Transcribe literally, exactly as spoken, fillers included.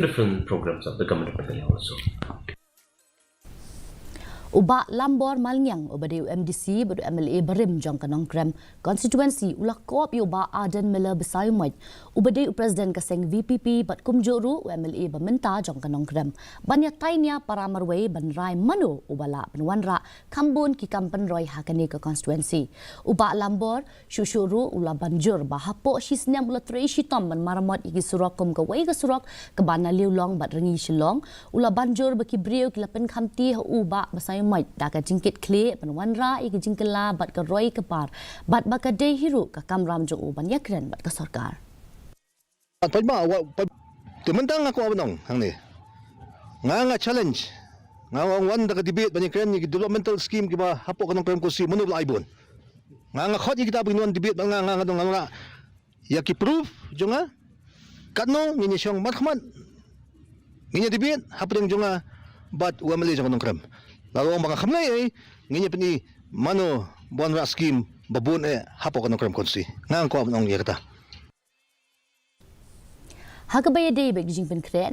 different programs of the government of Meghalaya also. U Bah Lambor Malngiang, uba dei u M D C bad u M L A barim jong ka Nongkrem constituency, u la kop ïa u Bah Ardent Miller Basaiawmoit, uba dei u president ka seng V P P bad kumjuh ruh u M L A ba mynta jong ka Nongkrem, ban ïa tai nia para marwei ban rai mano uba lah ban wanrah kham bun ki kam pynroi ha kane ka constituency. U Bah Lambor shuh shuh ruh u la ban jur ba hapoh shi snem u la trei shitom ban maramot ïa ki surok kum kawei ka surok kaba na Liulong bad Rangli Shillong. U la ban jur ba ki briew ki la pynkhamti ha u Bah Basaiawmoit da ka jingkitkhlieh ban wanrah ïa ka jingkylla bad ka roi ka par, bad ba ka dei hi ruh ka kamram jong u ban ïakren bad ka sorkar. Pat ma wa pat te mynta nga kwah ban ong hangne. Nga nga challenge. Nga ong wan da ka debate ban ïakren ïa ki developmental scheme kiba hapoh ka Nongkrem constituency mano ba la ai bun. Nga nga khot ïa kita ba ngin wan debate bad nga, nga nga dong nga ïa ki proof jong nga. Katno ngin ïa shong markhmat. Ngin ïa debate hapdeng jong nga bad u M L A jong ka Nongkrem. La ong ba nga kham lei ei, ngin ïa pyni mano ba wanrah scheme ba bun eh hapoh ka Nongkrem constituency. Nga nga kwah ban ong ïa kata. Ha kaba ïadei bad ka jingpynkhreh